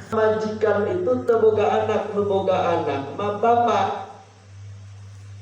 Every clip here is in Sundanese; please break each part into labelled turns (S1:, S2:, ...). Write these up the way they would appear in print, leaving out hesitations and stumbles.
S1: Majikan itu teu boga anak, nu boga anak mah bapak.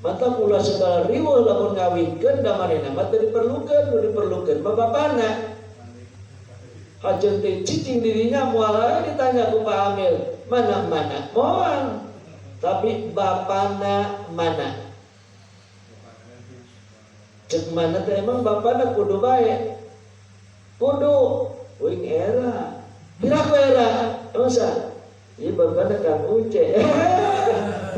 S1: Mata ulah segala riweuh lamun ngawinkeun, da manehna mah teu diperlukeun, nu diperlukeun mah bapana. Hajeun teh cicing dirinya, moal ditanya ku Pak Amil, mana mana moal. Tapi bapana mana? Cek mana teh, emang bapana kudu bae. Kudu uing era. Piraku era? Emang sa? Ieu bapana Kang Uce.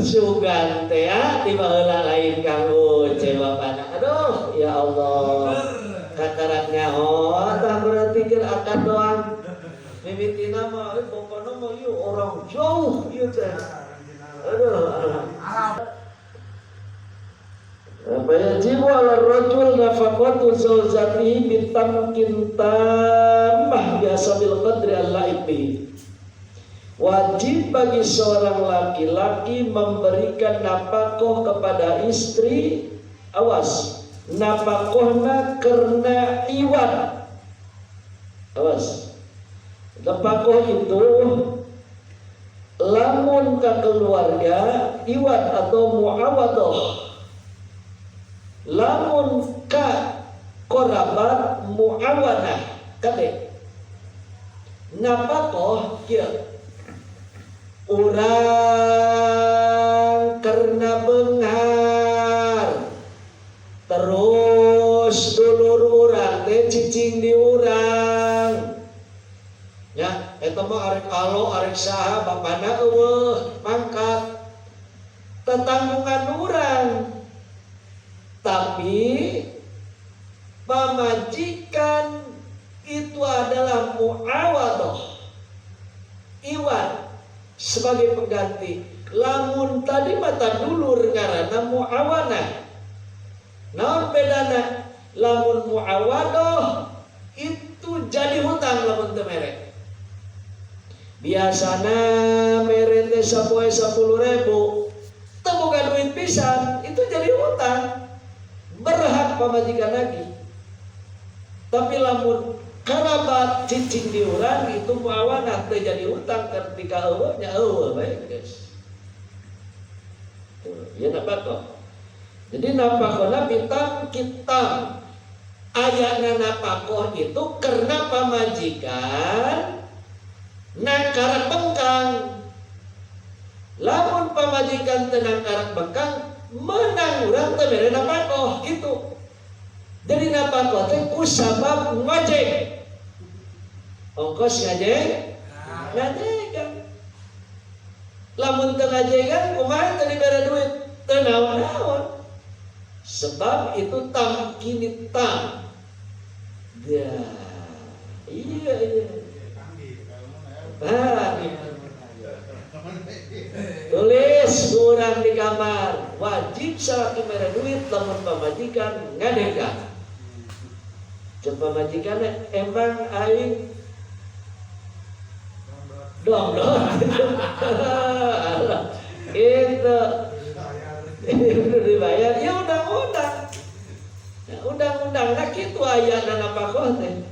S1: Sugan teh ya, di baheula lain Kang Uce bapana. Aduh, ya Allah. Kakarak nyaho, tah perhatikeun akad doang. Mimitina mah, eh, bapana mah ieu orang jauh ieu teh. Aduh. Fayajibu ala rajul nafaqatu zawjatihi bitamkin tammah bihasabil qadri al bihi. Wajib bagi seorang laki-laki memberikan nafkah kepada istri, awas, nafkahna karena iwad. Awas. Nafkah itu lamun ke keluarga iwad atau muawadah, lamun ka korabat muawanah. Kade, napakoh kieu, urang karena benghar, terus dulur urang teh cicing di urang ya, eta mah arek alo arek saha, bapana euweuh, mangkat tetanggungan urang, tapi pamajikan itu adalah muawadah, iwad sebagai pengganti. Lamun tadi mata dulur ngaranna muawanah. Naon bedana? Lamun muawadah itu jadi hutang lamun teu mere. Biasana mere teh sapoe 10.000, teu boga duit pisan, itu jadi hutang, berhak pamajikan lagi. Tapi lamun kerabat cicing di urang itu muawanah, teu jadi hutang. Ketika euweuh nya euweuh bae, guys. Tuh, ya nafkah. Jadi nafkahna bitamkin tam. Ayana nafkah itu karena pamajikan nangkarak bengkang. Lamun pamajikan teu nangkarak bengkang, menang urang teu mere nafkah gitu. Jadi nafkah teh ku sabab ngojek. Ongkos ngajeng, ngajegan. Lamun teu ngajegan kumaha teu dibere duit? Teu naon-naon. Sebab itu tamkinit tam. Ya, iya. Ah, tulis kurang di kamar, wajib salaki mere duit lamun pamajikan ngadengkan. Cek pamajikan, emang aing dong dong itu dibayar ya undang-undang. Ya, undang-undang nah kitu aya nafkah teh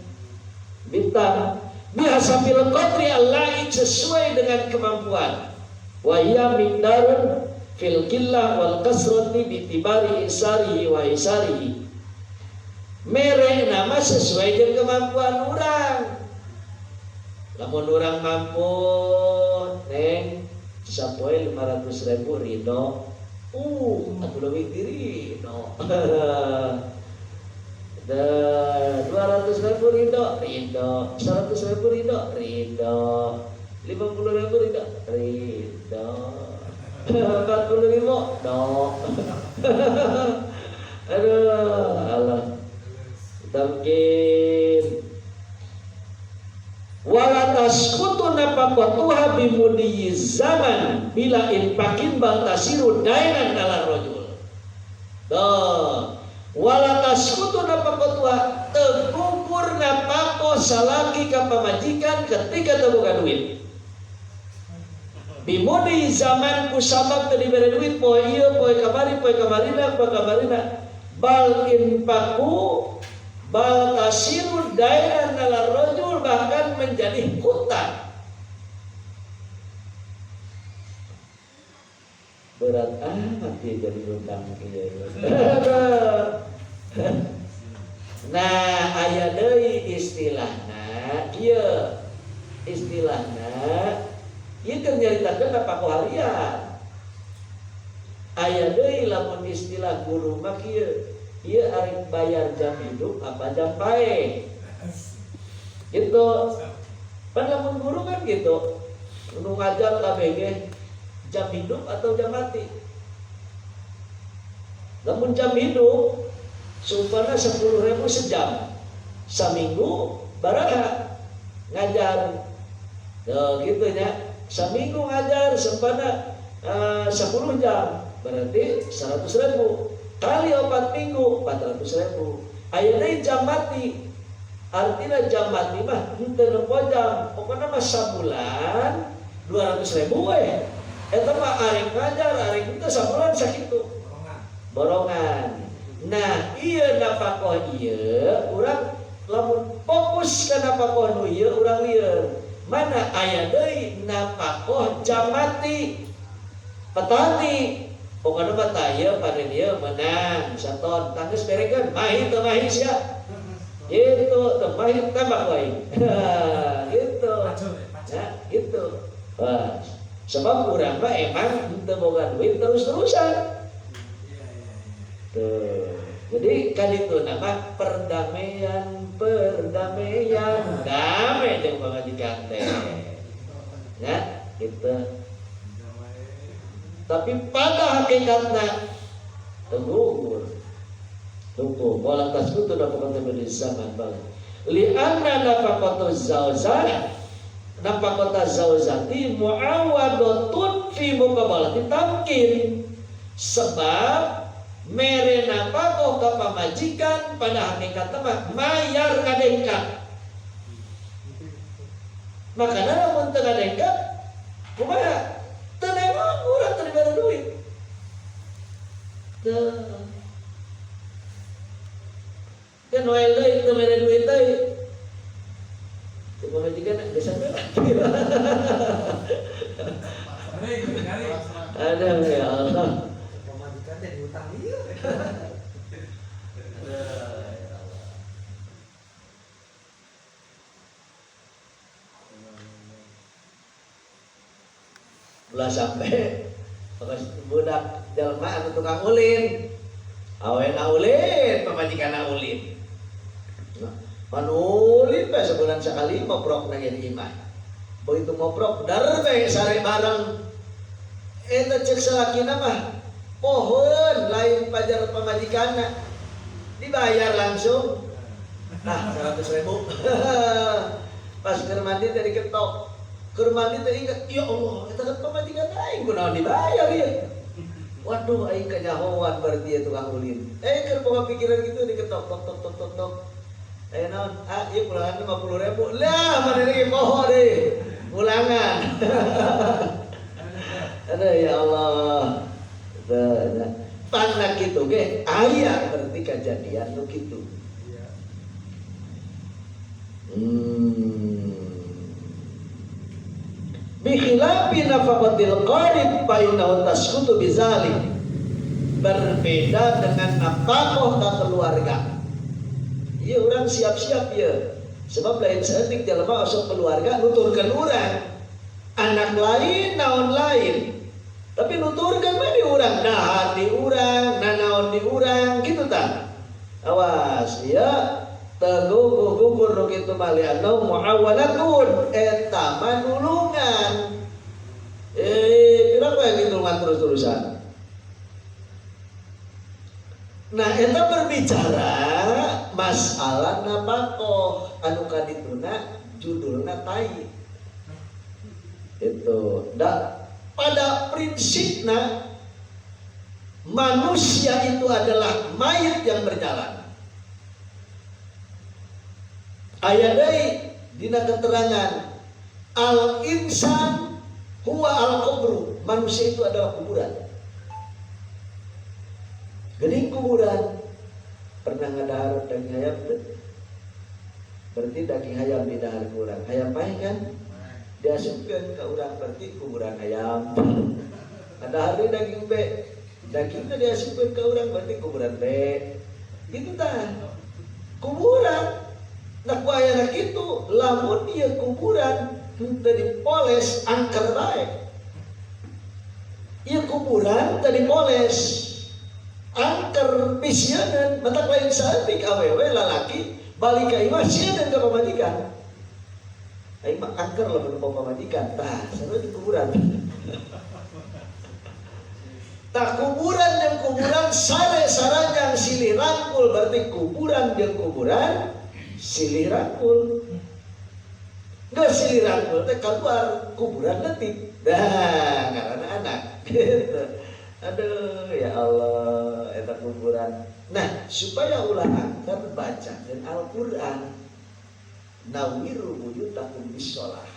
S1: bintang bihasabil qadri allahi, sesuai dengan kemampuan. Wa hiya miqdarun fil qillah wal kasrati bi'tibari isarihi wa isarihi. Mere nama sesuai dengan kemampuan orang. Lamun orang mampu, neng, sapoe 500.000 ridho, atuh leuwih ti ridho. 200.000 ridho, ridho. 100.000 ridho, ridho. 50.000 ridho, ridho. 40.000 do. Aduh, Allah. Tamkin. Wala tasqutu nafaqatuha bimudhi zaman bila infaqin bal tasiru dainan ala rajul. Tuh. Wala tasqutu nafaqatuha, teu gugur nafaqah salaki ka pamajikan ketika teu boga duit. Bimudhi zaman, ku sabab teu dibere duit poe ieu, poe kamari, poe kamarina, poe kamarina. Bal infaqu bal tasiru dainan ala rajul, bahkan menjadi hutang. Berat amat dia jadi hutang kieu. Nah, aya deui istilahna ieu. Istilahna ieu keur nyaritakeun nafkah harian. Aya deui lamun istilah guru mah kieu. Ieu arek bayar jam hidup apa jam paeh. Gitu. Pan lamun guru kan gitu. Nu ngajar KBG jam hidup atau jam mati. Lamun jam hidup sumpahna 10.000 sejam. Saminggu baraha ngajar. Tuh gitu nya. Saminggu ngajar sempana 10 jam berarti 100.000 kali 4 minggu 400.000. Ayeuna jam mati. Artinya jam mati mah henteu nempo jam. Pokona mah sabulan 200.000 we. Eta mah arek ngajar arek henteu sabulan sakitu. Borongan. Nah, ieu nafkah ieu urang lamun fokus ka nafkah nu ieu urang lieur. Mana aya deui nafkah jam mati. Petani pokona mah tah ieu panen ieu menang saton tanggeus berekeun mahi teu mahi sia. Gitu teu mahi tembak wae. Gitu. Ya, gitu. Wah, sebab urang mah emang henteu boga duit terus-terusan. Tuh. Jadi kali itu nama perdamaian, perdamaian, damai jeung pamajikan teh. Ya, gitu. Tapi pada hakikatna tegugur. Hukum wala tasqutu nafaqatu bil zaman bang. Li'anna nafaqatu zauzah nafaqatu zauzati muawadatun fi muqabalati tamkin. Sebab mere nafkah ka pamajikan pada hakikatna mah mayar ngadengkak. Makana lamun teu ngadengkak kumaha? Teu nemang urang teu dibere duit. Teu. Kan noel deui teu mere duit deui. Teu pamajikan geus sampe lah. Aduh ya Allah.
S2: Pamajikan teh diutang ieu.
S1: Ulah sampai budak jelema anu tukang ulin. Awena ulin, pamajikanna ulin. Nah, pan ulin bae sebulan sekali moprok na di imah. Begitu moprok dar bae sare bareng. Eta cek salakina mah pohon lain pajar pamajikanna. Dibayar langsung. Nah, 100.000. Pas keur mandi teh diketok. Keur mandi teh inget, ya Allah, eta kan pamajikan aing kunaon dibayar ieu. Waduh, aing kanyahoan berarti ya tukang ulin. Keur boga pikiran gitu diketok tok tok tok tok tok. Aya naon? Ah, ieu pulangan 50.000. Lah, maneh ge poho deui. Ulangan. Aduh ya Allah. Teu panna kitu ge aya berarti kajadian nu kitu. Bi khilafi nafaqatil qarib fa innahu tasqutu bizalik. Berbeda dengan nafkah ka keluarga. Ieu urang siap-siap ieu. Sebab lain saeutik jelema osok keluarga nuturkeun urang. Anak lain naon lain. Tapi nuturkeun mah di urang, dahar di urang, nanaon di urang gitu tah. Awas ya. Teguguh-gugur nu kitu mah li'annahu muawalatun eta mah nulungan. Kenapa yang nulungan terus-terusan? Nah, eta berbicara masalah nafkah anu kadituna judulna tai. Itu. Da, pada prinsipna manusia itu adalah mayat yang berjalan. Aya deui dina keterangan al insan huwa al qabru, manusia itu adalah kuburan. Geuning kuburan pernah ngadahar daging hayam teu? Berarti daging hayam didahar ku urang. Hayam paeh kan? Diasupkeun ka urang berarti kuburan hayam. Ada hari daging B, dagingnya diasupkeun ka urang berarti kuburan B. Gitu tah. Kuburan. Nah ku ayana kitu, lamun ieu kuburan henteu dipoles angker bae. Ieu kuburan teu dipoles angker pisieun, matak lain saeutik awewe lalaki balik ka imah sieun ka pamajikan. Aing mah angker lamun pamajikan, tah sarua di kuburan. Tah kuburan jeung kuburan sare saranjang silih rangkul, berarti kuburan jeung kuburan silih rangkul. Geus silih rangkul teh keluar kuburan leutik. Dah ngaranna anak. Gitu. Aduh ya Allah eta kuburan. Nah, supaya ulah angker bacakeun Al-Qur'an. Nawiru buyutakum bis-shalah.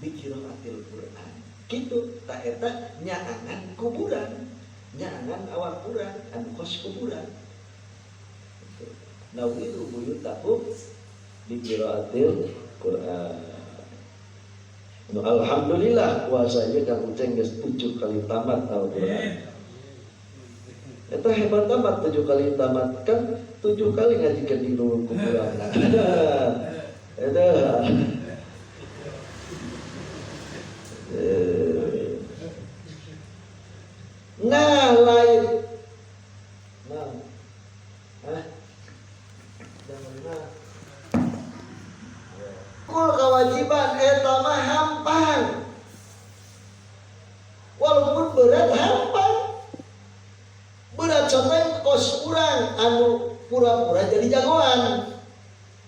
S1: Bi qiraatil Qur'an. Kitu ta eta nyaangan kuburan, nyaangan awak urang anu kos kuburan. Nawiru buyutakum bi qiraatil Qur'an. Nu alhamdulillah puasa ieu Kang Uceng geus 7 kali tamat Al-Qur'an. Eta hebat amat 7 kali tamat kan 7 kali ngajikeun di luhur kuburan. Eta. Nah lain. Nah. Hah? Jangan nah. Kul kewajiban eta mah hampang. Walaupun berat hampang. Berat sampai kos urang anu pura-pura jadi jagoan.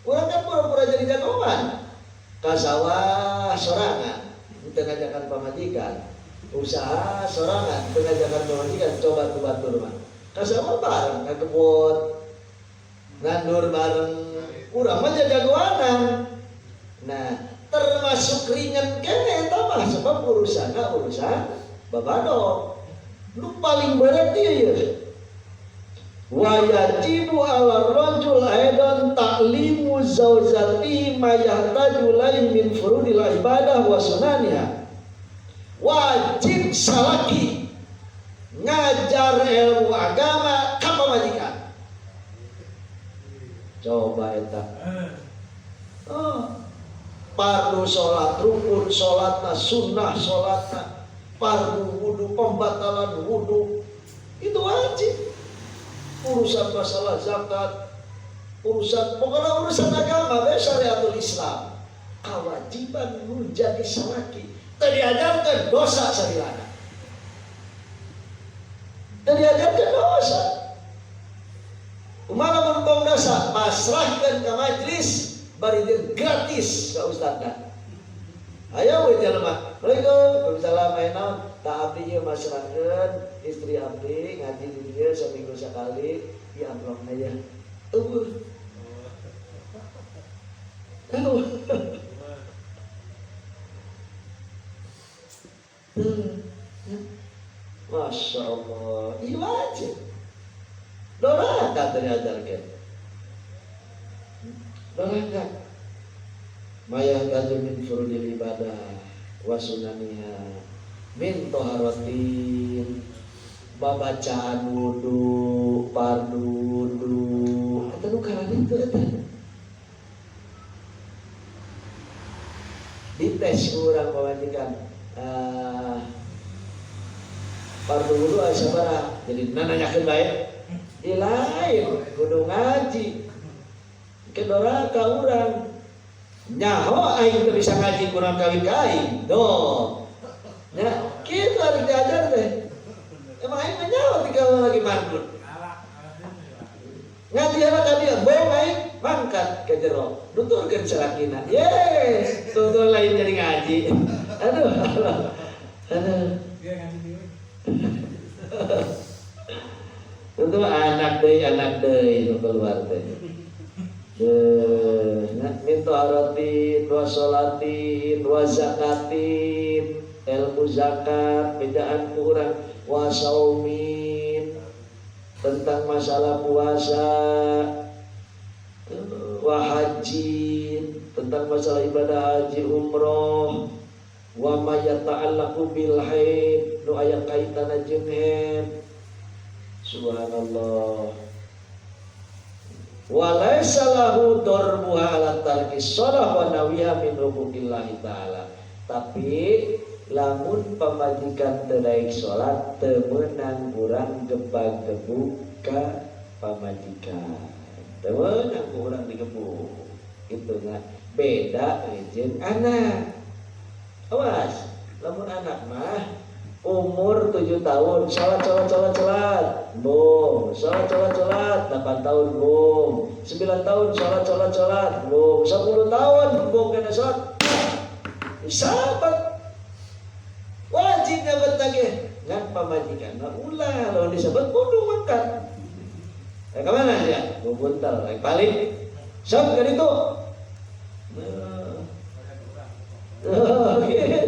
S1: Urang kan pura-pura jadi jagoan. Ka sawah sorangan, teu ngajakan pamajikan. Usaha sorangan, teu ngajakan pamajikan, coba tuh batur mah. Ka sawah bareng ngagebot. Nandur bareng. Urang mah jagoanan. Nah, termasuk ringan kene eta mah sebab urusanna urusan babado. Nu paling berat ieu ye. Wa yajibu 'ala rajul aidan ta'limu zaujatihi ma yahtaju ilaihi min furudil ibadah wa sunaniha. Wajib salaki ngajar ilmu agama ka pamajikan. Coba eta. Oh. Fardu salat, rukun salatna, sunnah salatna, fardu wudu, pembatalan wudu, itu wajib. Urusan masalah zakat, urusan pokoknya urusan agama, be syariatul Islam. Kewajiban menjadi salaki. Teu diajarkeun dosa salilana. Teu diajarkeun dosa. Kumaha mun tong dosa, pasrahkeun ka majelis bari jeung gratis ka ustadna. Ayo we jelema. Assalamualaikum. Waalaikumsalam. Aya naon? Ta abdi ieu masrahkeun istri abdi ngaji di dieu saminggu sakali, ieu amplopna ya. Eueuh. Eueuh. Masya Allah, ieu wajib. Doraka diajarkeun. Doraka. Maya taju min furudil ibadah wa sunaniha min toharatin, babacaan wudu, fardu wudu, eta nu kararitu eta. Dites urang pamajikan, fardu wudu aya sabaraha, jadi nanyakeun bae. Di lain kudu ngaji. Ke doraka urang. Nyaho aing teu bisa ngaji kurang kawin ka aing. Doh. Nya kitu ari diajar teh. Emang aing mah nyaho tinggal lagi mardut. Ngaji heula ka dieu, bohong aing mangkat ke jero. Nuturkeun salakina. Ye, tutur lain jadi ngaji. Aduh. Aduh.
S2: Dia ngaji deui.
S1: Tentu anak deui nu keluar teh. Min taharatin wa sholatin wa zakatin, ilmu zakat bedaan kurang, wa saumin tentang masalah puasa, wa hajin tentang masalah ibadah haji umroh, wa Ma yata'allaqu bil haid, nu aya kaitanna jeung haid. Subhanallah. Walaisa lahu darbuha ala tarki shalah wa nahwiha min huquqillahi ta'ala. Tapi lamun pamajikan teu daek salat, teu meunang urang gebag-gebug ka pamajikan. Teu meunang ku urang digebuk. Gitu nya. Beda jeung anak. Awas, lamun anak mah umur 7 tahun salat, salat, salat, salat, bom, salat, salat, salat. 8 tahun, bom. 9 tahun, salat, salat, salat, bom. 10 tahun, bom, kena salat sahabat, wajib nyabet lagi. Ngan pamajikan mah ulah, lawan disebut kudu makan ya, kemana ya bubuntal paling sok kan itu. Nah. Oh, gitu.